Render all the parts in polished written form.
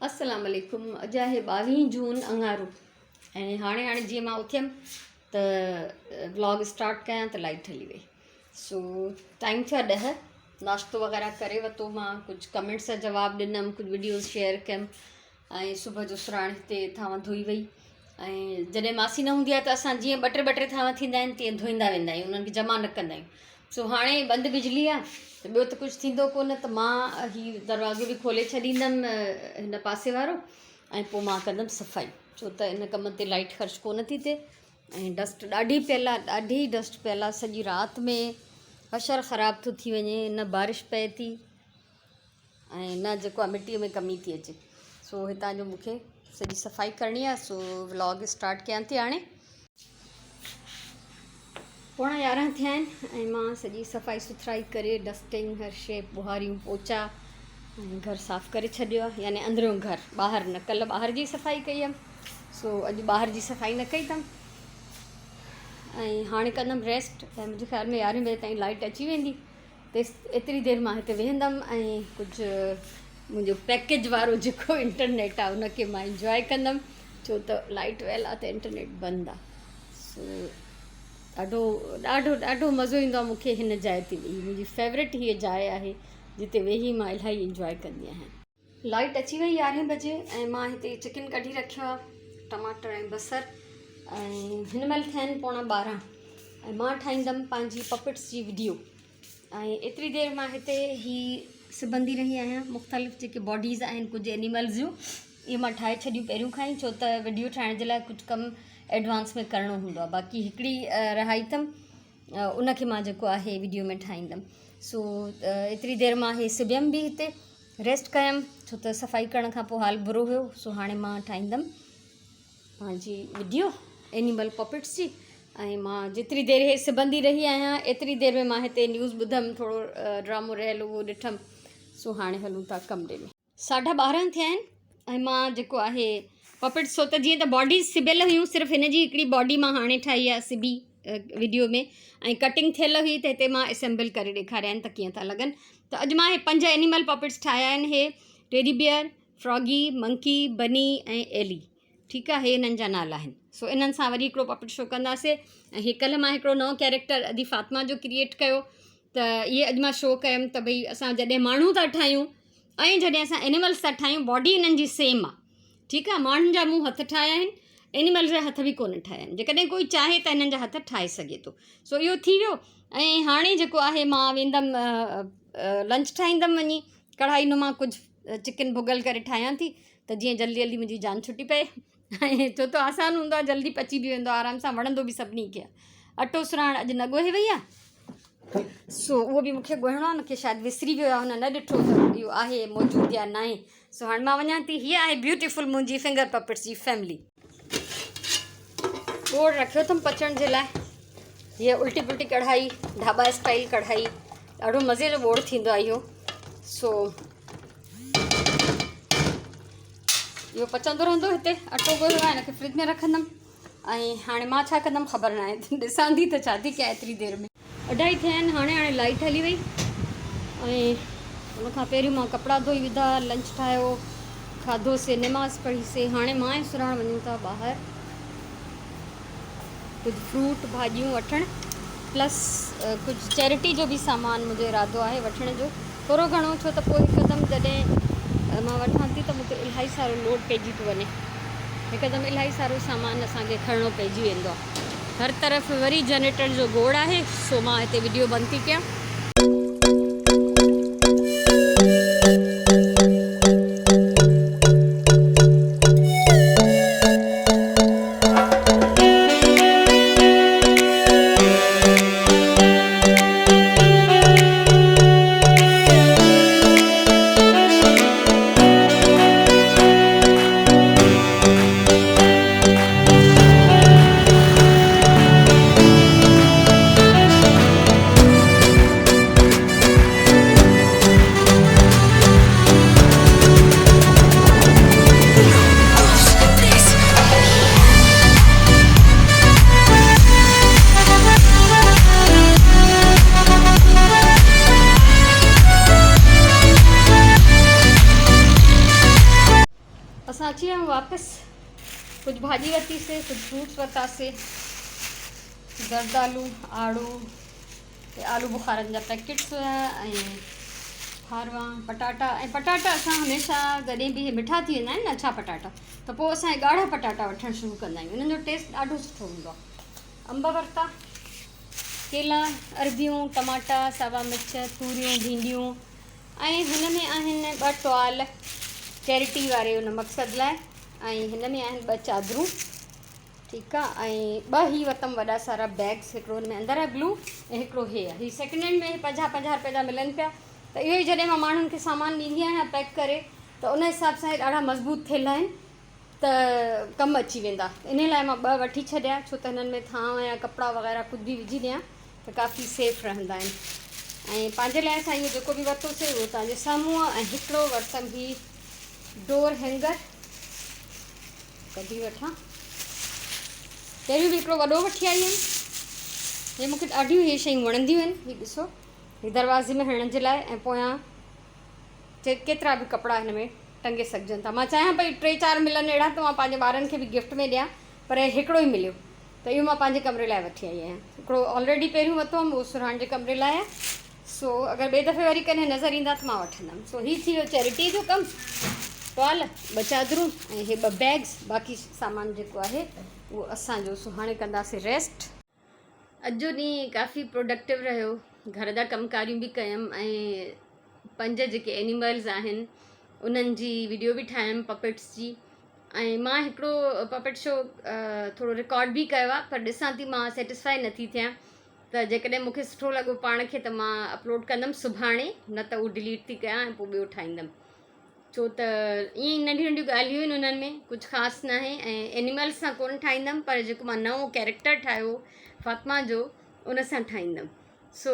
السلام عليڪم اڄ آهي 22 جون اڱارو ۽ هاڻي هاڻي جيئن مان اٿيم ته ولاگ اسٽارٽ ڪيان ته لائٽ هلي وئي سو ٽائيم ٿيو آهي 10 ناشتو وغيره ڪري ورتو مان ڪجهه ڪمينٽس جا جواب ڏنم ڪجهه وڊيوز شيئر ڪيم ۽ صبح جو سراڻ هتي ٿانو ڌوئي وئي ۽ جڏهن ماسي نه هوندي آهي ته اسان جيئن ٻه ٽي ٻه ٽي ٿانو ٿيندا آهن تيئن ڌوئيندا ويندا آهيون انهن کي جمع نه ڪندا آهيون سو هاڻي بند بجلي آ ته ٻيو ته ڪجهه ٿيندو ڪونه ته مان هي دروازو به کولي ڇڏيندم هن پاسي وارو ۽ پوء مان ڪندم صفائي ڇو ته ان ڪم تي لائٽ خرچ ڪونه ٿي ٿئي ۽ ڊسٽ ڏاڍي پيل آ ڏاڍي ڊسٽ پيل آ سڄي رات ۾ حشر خراب ٿو ٿي وڃي نه بارش پئي ٿي ۽ نه جيڪو آ مٽيء ۾ ڪمي ٿي اچي سو هتان جو مونکي سڄي صفائي ڪرڻي آ سو ولاگ اسٽارٽ ڪيان ٿي هاڻي 10:45 ٿيا آهن ۽ مان سڄي صفائي سٿرائي ڪري ڊسٽنگ هر شي ٻهاريون پوچا ۽ گهر صاف ڪري ڇڏيو آ يعني اندريون گهر ٻاهر نه ڪلهه ٻاهر جي صفائي ڪئي هيم سو اڄ ٻاهر جي صفائي نه ڪئي اٿم ۽ هاڻي ڪندم ريسٽ ۽ منهنجي خيال ۾ 11 بجي تائين لائٽ اچي ويندي تيس ايتري دير مان هتي ويهندم ۽ ڪجهه منهنجو پيڪيج وارو جيڪو انٽرنيٽ آهي ان کي مان انجواء ڪندم ڇو ته لائٽ ويل آهي ته انٽرنيٽ بند آهي سو ڏاڍو ڏاڍو ڏاڍو مزو ايندو آهي مونکي هن جاء تي ويهي منهنجي فيورٽ هيء جاء آهي جتي ويهي مان الاهي انجواء ڪندي آهيان. لائٽ اچي وئي 11 بجي ۽ مان هتي چڪن ڪڍي رکيو آهي ٽماٽر ۽ بصر ۽ هن مهل ٿيا آهن 11:45 ۽ مان ٺاهيندم پنهنجي پپٽس جي وڊيو ۽ ايتري دير مان هتي هي سبندي رهي آهيان مختلف جيڪي باڊيز آهن ڪجهه اينيملز جون اهي مان ٺاهي ڇڏيون پهريون کان ئي ڇو ته وڊيو ٺاهڻ جي لاء ڪجهه ڪم ايڊوانس ۾ ڪرڻو هوندو آهي باقي هڪڙي رهائي اٿم ان کي مان جيڪو آهي وڊيو ۾ ٺاهيندم سو ايتري دير مان هي سبيم به هتي ريسٽ ڪيم ڇو ته صفائي ڪرڻ کان پوء حال برو هيو سو هاڻي مان ٺاهيندم پنهنجي وڊيو اينيمل پپٽس جي ۽ مان جيتري دير هي سبندي رهي آهيان ايتري دير ۾ مان هتي نيوز ٻڌم ٿورو ڊرامو رهيل اهو ڏٺم سو هاڻي هلون ٿا ڪمري ۾ 12:30 ٿيا آهن ۽ مان جيڪو آهي پپٽس سو ته جيئن ته باڊيز سبيل هيون صرف هن جي هڪڙي باڊي مان هاڻي ٺاهي آهي سبي وڊيو ۾ ۽ ڪٽنگ ٿيل هئي ته هتي مان اسيمبل ڪري ڏيکاريا آهن ته ڪيئن ٿا لڳن ته اڄ مان هي پنج اينيمل پپٽس ٺاهيا آهن هي ٽيڊي بيئر، فراگي، منڪي، بني ۽ ايلي ٺيڪ آهي هي انهن جا نالا آهن سو انهن سان وري هڪڙو پپٽ شو ڪنداسي ۽ هي ڪلهه مان هڪڙو نئون ڪيريڪٽر ادي فاطمه جو ڪريئيٽ ڪيو ته اهي اڄ مان شو ڪيم ته ڀئي اسان جڏهن ماڻهو ٿا ٺاهيون ۽ جڏهن اسان اينيملس ٿا ٺاهيون باڊي انهن جي سيم آهي ٺيڪ آهي ماڻهن جا مون هٿ ٺاهيا آهن اينيملز جا هٿ به ڪونه ٺاهيا آهن جيڪڏهن ڪوئي چاهي ته انهن جا هٿ ٺاهي سگهي ٿو سو اهو ٿي ويو ۽ هاڻي جيڪو آهي مان ويندم لنچ ٺاهيندم وڃي ڪڙهائي نما ڪجهه چڪن ڀڳل ڪري ٺاهيان ٿي ته جيئن جلدي جلدي منهنجي جان ڇٽي پئي ۽ ڇو ته آسان هوندو آهي جلدي پچي به ويندو آهي آرام سان وڻندو به سڀني کي آهي اٽو سراڻ اڄ نه ڳوهي وئي آهي سو اهو به مونکي ڳوهڻو آهي مونکي شايد وسري ويو آهي هن نه ڏٺو ته اهو آهي موجود يا ناهي سو هاڻي مان وڃان ٿي هيء آهي بيوٽيفل منهنجي فنگر پپٽس جي فيملي. ٻوڙ رکيو اٿم پچڻ جي لاء هيء الٽي پلٽي ڪڙهائي ڍاٻا اسٽائل ڪڙهائي ڏاڍو مزي جو ٻوڙ ٿيندو آهي اهو سو اهو پچندو رهندو هتي اٽو ڳوهيو آهي هن کي فرج ۾ رکندم ۽ هاڻي مان ڇا ڪندم خبر ناهي ڏسان ٿي ته ڇا ٿي ڪيان ايتري دير ۾. اڍائي ٿيا آهن هاڻي هاڻي لائيٽ هلي وئي ۽ ان کان پهريون مان ڪپڙا ڌوئي وڌا لنچ ٺاهيو کاڌو سي نماز پڙهي سي هاڻي مان ۽ سراڻ وڃون ٿا ٻاهر ڪجهه فروٽ ڀاڄيون وٺڻ پلس ڪجهه چيرٽي جو به سامان منهنجو ارادو آهي وٺڻ جو ٿورو گهڻو ڇو ته پوء هڪدم جڏهن مان وٺان ٿي ته مون تي الاهي سارو لوڊ پئجي ٿو وڃي هڪدم الاهي سارو سامان اسان کي کڻڻو پئجي ويندو آهي هر طرف وري جنريٽر جو گوڙ آهي سو مان هتي وڊيو بند ٿي ڪيان. اسان اچي ويا آهيون واپس. ڪجهه ڀاڄي ورتي سي، ڪجهه فروٽس ورتاسي، زردالو، آڙو، آلو بخارن جا پيڪيٽس هيا ۽ ڦاروا، پٽاٽا. ۽ پٽاٽا اسان هميشه جڏهن به اهي مٺا ٿي ويندا آهن نه اڇا پٽاٽا ته پوء اسان اهي ڳاڙها پٽاٽا وٺڻ شروع ڪندا آهيون، انهن جو ٽيسٽ ڏاڍو سٺو هوندو آهي. انب ورتا، ڪيلا، اربيون، ٽماٽا، ساوا مرچ، توريون، ڀينڊيون ۽ هن ۾ آهن ٻه ٽوال چيرٽي واري ان مقصد لاء ۽ هن ۾ آهن ٻه چادرون. ٺيڪ آ ۽ ٻه هي ورتم وڏا سارا بيگس هڪڙو هن ۾ اندر آهي بلو ۽ هڪڙو هي آهي. هي سيڪنڊ هينڊ ۾ پنجاهه پنجاهه روپيه جا ملن پيا ته اهو ئي جڏهن مان ماڻهن کي سامان ڏيندي آهيان پيڪ ڪري ته ان حساب سان هي ڏاڍا مضبوط ٿيل آهن ته ڪم اچي ويندا ان لاء مان ٻه وٺي ڇڏيا ڇو ته هنن ۾ ٿانء يا ڪپڙا وغيره ڪجهه به وجهي ڏيان ته ڪافي سيف رهندا آهن ۽ پنهنجي لاء اسان اهو جيڪو به ورتوسي اهو توهان جي سامهون آهي ۽ هڪڙو ورتم هي ڊور هينگر ڪڍي وٺان. پهريون به هڪڙو وڏو وٺي آئي هيم. هي مونکي ڏاڍيون هي شيون وڻنديون آهن. هي ڏسو هي دروازي ۾ هڻڻ جي لاء ۽ پويان ڪيترا به ڪپڙا هن ۾ ٽنگي سگهجن ٿا. مان چاهيان پئي ٽي چار ملن اهڙا ته مان پنهنجي ٻارن کي به گفٽ ۾ ڏيان پر هي هڪڙو ئي مليو ته اهو مان پنهنجي ڪمري لاء وٺي آئي آهيان. هڪڙو آلريڊي پهريون ورتو هئم اهو سرهاڻ جي ڪمري لاء آهي. سو اگر ٻئي دفعي وري ڪڏهن نظر ايندا ته مان وٺندم. سو هي ٿي ويو چيرٽي جو ڪم. ٽوال، ٻه چادرون ۽ هي ٻه بيگز، باقي سامان جيڪو آهي اهو اسان جو. سو هاڻي ڪنداسين ريسٽ. اڄ جو ڏينهن ڪافي پروڊڪٽو رهيو. گهر جا ڪم ڪاريون به ڪيم ۽ پنج جيڪي اينيملز آهن انهن جي وڊيو به ٺاهيم پپيٽس جي ۽ مان هڪڙو پپيٽ شو ٿورو رڪارڊ به ڪيو آهي پر ڏسان ٿي مان سيٽسفائي نٿي ٿيان ته جيڪڏهن مون کي سٺو لڳو پاڻ کي ته مان اپلوڊ ڪندم سڀاڻي نه ته اهو ڊليٽ ٿي ڪيان ۽ پوء ٻيو ٺاهيندم ڇو ته ائين ئي ننڍيون ننڍيون ڳالهيون آهن انهن ۾ ڪجهه خاص ناهي ۽ اينيملس سان ڪونه ٺاهيندم پر جيڪو مان نئون ڪيريڪٽر ٺاهيو فاطمه جو ان سان ٺاهيندم سو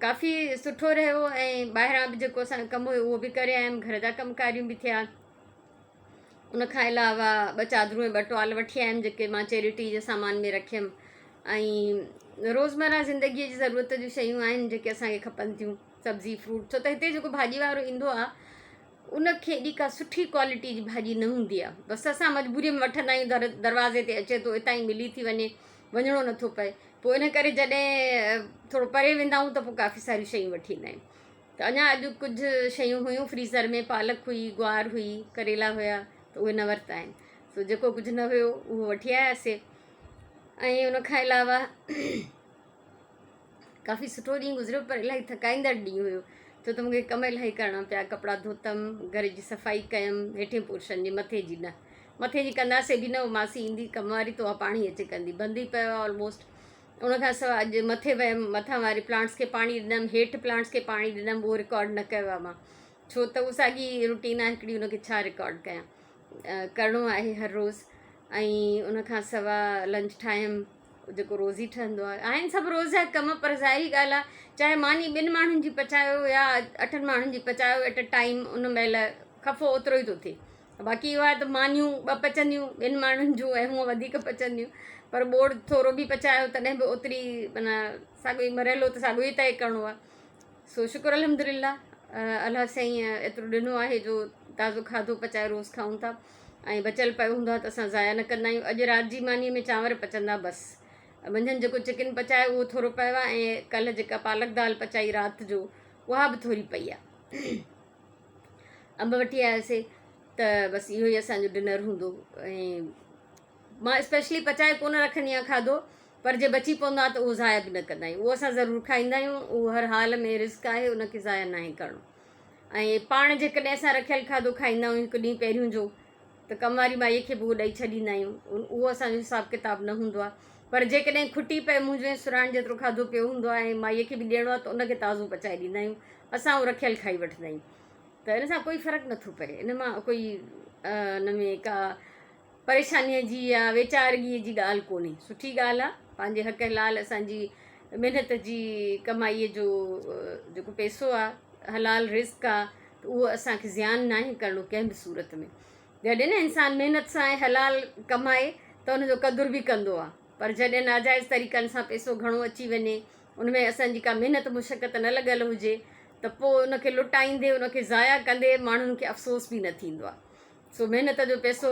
ڪافي سٺو رهيو ۽ ٻاهران به جيڪو اسان جو ڪم هيو اهو به ڪري آيم گهر جا ڪم ڪاريون به ٿيا ان کان علاوه ٻه چادرون ۽ ٻه ٽوال وٺي آيم جيڪي مان چيريٽي جي سامان ۾ رکيم ۽ روزمره زندگيء جي ضرورت جون شيون آهن جيڪي اسان کي کپن ٿيون سبزي فروٽ ڇو ته هتي جيڪو ڀاڄي وارو ايندو آهي ان کي ايڏي ڪا سٺي ڪوالٽي جي ڀاڄي نه هوندي آهي بس اسان مجبوري ۾ وٺندا آهيون در دروازي تي اچي ٿو اتان ئي ملي ٿي وڃي وڃڻو نٿو پئي پوء ان ڪري جڏهن ٿورو پري ويندا آهيون ته پوء ڪافي ساريون شيون وٺي ايندا آهيون ته اڃا اڄ ڪجهه شيون هيون فريزر ۾ پالڪ هئي، گوار هئي، ڪريلا هيا ته اهي نه ورتا آهن. سو جيڪو ڪجهه نه هيو اهو وٺي آياسي ۽ ان کان علاوه ڪافي سٺو ڏينهن گذريو پر الاهي ٿڪائيندڙ ڏينهن هيو ڇو ته مونکي ڪم الاهي ڪرڻا پيا ڪپڙا ڌوتم گهر جي صفائي ڪيم هيٺين پورشن جي مٿي جي نه مٿي جي ڪنداسي به نه ماسي ايندي ڪم واري ته اها پاڻ ئي اچي ڪندي بند ئي پيو آهي آلموسٽ ان کان سواء اڄ مٿي ويم مٿان واري پلانٽس کي پاڻي ڏنم هيٺ پلانٽس کي پاڻي ڏنم اهو رڪارڊ نه ڪيو آهي مان ڇو ته اهو ساڳي روٽين آهي هڪڙي ان کي ڇا رڪارڊ ڪيان ڪرڻو آهي هر روز ۽ ان کان سواء لنچ ٺاهيم جيڪو روز ئي ٺهندو آهي آهن سڀ روز جا ڪم پر ظاهري ڳالهه آهي چاهي ماني ٻن ماڻهن جي پچايو يا اٺن ماڻهن جي پچايو ايٽ اي ٽائيم ان مهل خفو اوترو ئي ٿو ٿئي باقي اهو آهي ته مانيون ٻه پچنديون ٻن ماڻهن جون ۽ هونء وڌيڪ پچنديون پر ٻوڙ ٿورو به پچايو تڏهن به اوتري معنيٰ ساڳيو ئي مرحلو ته ساڳيو ئي طئي ڪرڻو آهي سو شڪر الحمد لله الله سائين ايترو ڏنو آهي جو تازو کاڌو پچائي روز کائون ٿا ۽ بچيل پيو هوندو آهي ته اسان ضايع نه ڪندا آهيون اڄ رات جي مانيء ۾ چانور پچندا بس منجهند جيڪو چڪن پچايو اهو ٿورو پيو آهي ۽ ڪلهه جيڪا پالڪ دال پچائي رات جو اها به ٿوري پئي آهي انب وٺي آياسي ته بس اهو ئي اسان جو ڊنر هوندو ۽ مان اسپيشلي پچائي ڪونه رکندي آهيان کاڌو پر جي بچي پوندو آهي ته اهو ضايع به نه ڪندا آهيون اهو اسان ضرور کائيندا آهيون اهو هر حال ۾ رزق آهي ان کي ضايع ناهي ڪرڻو ۽ پاڻ جيڪڏهن اسان رکيل کاڌو کائيندا آهيون هڪ ڏينهن پهريون جو ته ڪم واري مائي کي به اهو ڏئي ڇڏيندا آهيون اهو اسانجو حساب ڪتاب نه هوندو آهي پر جيڪڏهن کٽي پئي منهنجو ۽ سرهاڻ جيترو کاڌو پيو هوندو آهي ۽ مائي کي به ڏيڻو آهي ته ان کي تازو پچائي ڏيندا آهيون اسان اهو رکيل کائي وٺندا آهيون ته ان سان ڪوئي فرق نٿو پئي ان مان ڪوئي ان ۾ ڪا پريشانيء جي يا ويچارگيء جي ڳالهه ڪونهي سٺي ڳالهه آهي پنهنجي حق حلال اسان جي محنت جي ڪمائيء جو جيڪو پئسو آهي حلال رزق آهي ته اهو اسان کي زيان ناهي ڪرڻو ڪنهن به صورت ۾ جڏهن نه انسان محنت سان ۽ حلال ڪمائي ته ان جو قدر به ڪندو آهي پر جڏهن ناجائز طريقن سان پئسو گهڻو اچي وڃي ان ۾ اسان جي ڪا محنت مشقت نه لڳل هجي ته پوء ان کي لٽائيندي ان کي ضايع ڪندي ماڻهن کي افسوس به نه ٿيندو آهي. سو محنت جو پئسو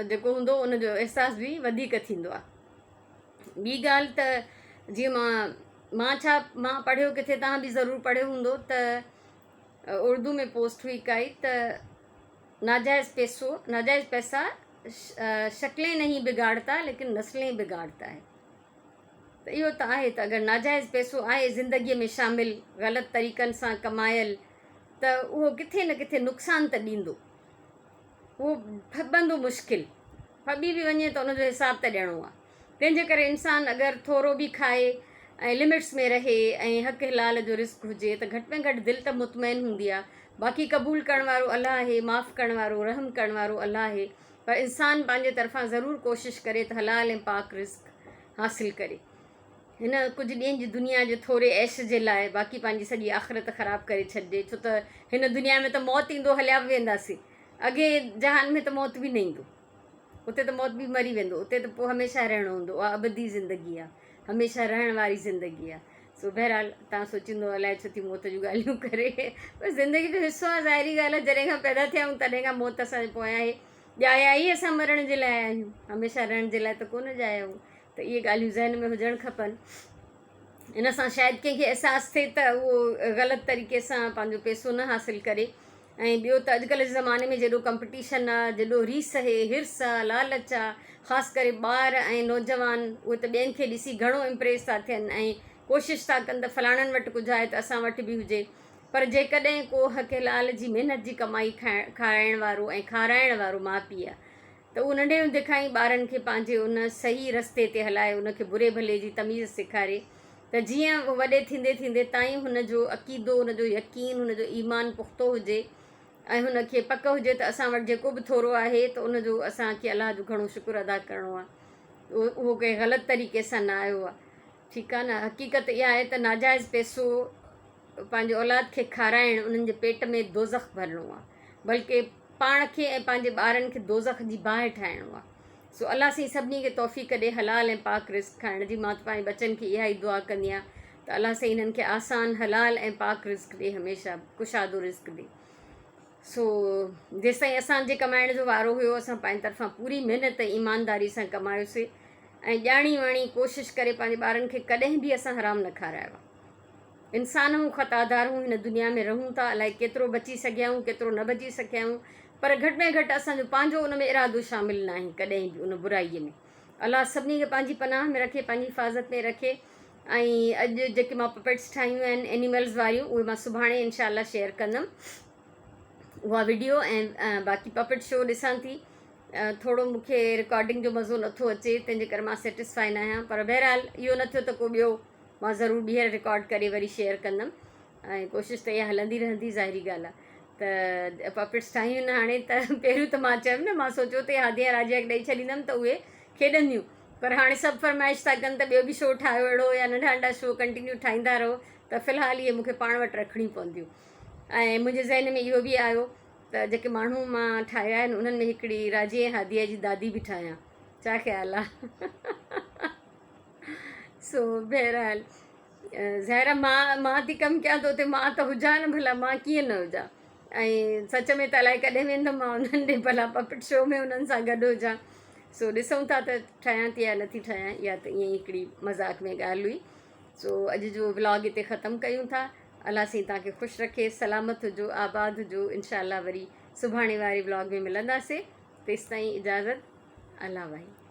جيڪو هوندو ان جو احساس به وڌيڪ ٿيندو آهي. ٻي ڳالهه ته جيئن مان مان ڇا مان پڙهيو ڪٿي توهان به ضرور پڙهيو هوندو ته اردو ۾ پوسٽ هئي ڪائي ته ناجائز پيسو ناجائز پئسا شڪلين نهين بگاڙتا ليڪن نسلين بگاڙتا هي ته اهو ته آهي ته اگر ناجائز پئسو آهي زندگي ۾ شامل غلط طريقن سان ڪمايل ته اهو ڪٿي نه ڪٿي نقصان ته ڏيندو اهو ڦٻندو مشڪل ڦٻي به وڃي ته ان جو حساب ته ڏيڻو آهي تنهن جي ڪري انسان اگر ٿورو به کائي ۽ لمٽس ۾ رهي ۽ حق حلال جو رزق هجي ته گهٽ ۾ گهٽ دل ته مطمئن هوندي آهي باقي قبول ڪرڻ وارو الله آهي معاف ڪرڻ وارو رحم ڪرڻ وارو الله آهي پر انسان پنهنجي طرفان ضرور ڪوشش ڪري ته حلال ۽ پاڪ رزق حاصل ڪري هن ڪجهه ڏينهن جي دنيا جي ٿوري عيش جي لاء باقي پنهنجي سڄي آخرت خراب ڪري ڇڏجي ڇو ته هن دنيا ۾ ته موت ايندو هليا به وينداسين اڳئين جهان ۾ ته موت به نه ايندو اتي ته موت به مري ويندو اتي ته پوء هميشه رهڻو هوندو اها ابدي زندگي آهي هميشه رهڻ واري زندگي آهي سو بهرحال تان سوچيندو الائي ڇو ٿي موت جون ڳالهيون ڪري پر زندگي جو حصو آهي ظاهري ڳالهه آهي جڏهن کان پيدا ٿيا آهيون تڏهن کان موت اسان جي پويان آهي ڄايا ئي اسان مرڻ جي لاء آهيون هميشه رهڻ جي لاء ته ڪونه ڄايا آهيون ته اهي ڳالهيون ذهن ۾ هجڻ کپن. ان سان شايد ڪنهن کي احساس ٿئي ته اهو غلط طريقي سان پنهنجو پئسو نه حاصل ڪري ۽ ٻيو ته اڄڪلهه جي زماني ۾ جيڏو ڪمپٽيشن آ جيڏو ريس آهي حرص آ لالچ آ خاص ڪري ٻار ۽ نوجوان اهي ته ٻين کي ڏسي گهڻو امپريس ٿا ٿين ۽ ڪوشش ٿا ڪن ته فلاڻن وٽ ڪجهه آهي ته اسان وٽ به هجي پر جيڪڏهن ڪو حق حلال جي محنت جي ڪمائي کائڻ وارو ۽ کارائڻ وارو ماء پيء آ ته اهو ننڍي هوندي کان ئي ٻارن کي پنهنجي ان صحيح رستي تي هلائي ان کي بري ڀلي جي تميز سيکاري ته جيئن اهو وڏي ٿيندي ٿيندي تائين هن جو عقيدو هن جو يقين هن جو ايمان پختو هجي ۽ هن کي پڪ هجي ته اسان وٽ جيڪو به ٿورو آهي ته ان جو اسان کي الله جو گهڻو شڪر ادا ڪرڻو آهي اهو ڪنهن غلط طريقي سان نه آيو آهي ٺيڪ آهي نه حقيقت اها آهي ته ناجائز پئسو پنهنجي اولاد کي کارائڻ انهن جي پيٽ ۾ دوزخ ڀرڻو آهي بلڪه پاڻ کي ۽ پنهنجي ٻارن کي دوزخ جي باهه ٺاهڻو آهي سو الله سائين سڀني کي توفيق ڏي حلال ۽ پاڪ رزق کائڻ جي مان ته پنهنجي ٻچن کي اها ئي دعا ڪندي آهيان ته الله سائين انهن کي آسان حلال ۽ پاڪ رزق ڏي هميشه ڪشادو رزق ڏي سو جيستائين اسان جي ڪمائڻ جو وارو هيو اسان پنهنجي طرفان پوري محنت ۽ ايمانداري سان ڪمايوسي ۽ ڄاڻي واڻي ڪوشش ڪري پنهنجي ٻارن کي ڪڏهن به اسان حرام نه کارايو آهي انسان هون خطادار هون هن دنيا ۾ رهون ٿا الائي ڪيترو بچي سگهيا آهيون ڪيترو نه بچي سگهيا آهيون پر گهٽ ۾ گهٽ اسان جو پنهنجو ان ۾ ارادو شامل ناهي ڪڏهن به ان برائي ۾ الله سڀني کي پنهنجي پناهه ۾ رکي پنهنجي حفاظت ۾ رکي ۽ اڄ جيڪي مان پپيٽس ٺاهيون آهن اينيملز واريون اهي مان سڀاڻي انشاء الله شيئر ڪندم اها وڊيو ۽ باقي پپٽ شو ڏسان ٿي ٿورو مون کي رڪارڊنگ جو مزو نٿو اچي تنهن جي ڪري مان سيٽسفائي نه آهيان پر بهرحال اهو نه ٿيو ته ڪو ٻيو مان ضرور ٻيهر رڪارڊ ڪري وري شيئر ڪندم ۽ ڪوشش ته اها هلندي رهندي ظاهري ڳالهه آهي ته پپٽس ٺاهيون نه هاڻي ته پهريون ته مان چيم نه مان سوچيو ته هادي ۽ راجيا کي ڏئي ڇڏيندم ته اهي کيڏنديون پر هاڻي سڀ فرمائش ٿا ڪن ته ٻيو به شو ٺاهيو اهڙو يا ننڍا ننڍا شو ڪنٽينيو ٺاهيندا رهو ته في الحال اهي مون کي پاڻ وٽ رکڻيون پونديون ۽ منهنجي ذهن ۾ اهو به آيو ته جيڪي ماڻهو مان ٺاهيا آهن انهن ۾ هڪڙي راجي ۽ هاديء جي دادي به ٺاهيان ڇا خيال آ سو بهرحال ظاهر آ مان مان ٿي ڪم ڪيان ته اتي مان ته هجان نه ڀلا مان ڪيئن نه هجان ۽ سچ ۾ ته الائي ڪڏهن ويندم مان انهن ڏي ڀلا پپٽ شو ۾ انهن سان گڏ هجان سو ڏسون ٿا ته ٺاهيان ٿي يا نٿي ٺاهيان اها ته ائين ئي هڪڙي مذاق ۾ ڳالهه هئي سو اڄ جو ولاگ هتي ختم ڪيون ٿا الله سائين توهان کي خوش رکي سلامت هجو آباد هجو انشاء الله وري سڀاڻي واري ولاگ ۾ ملنداسي تيستائين اجازت الله واهي.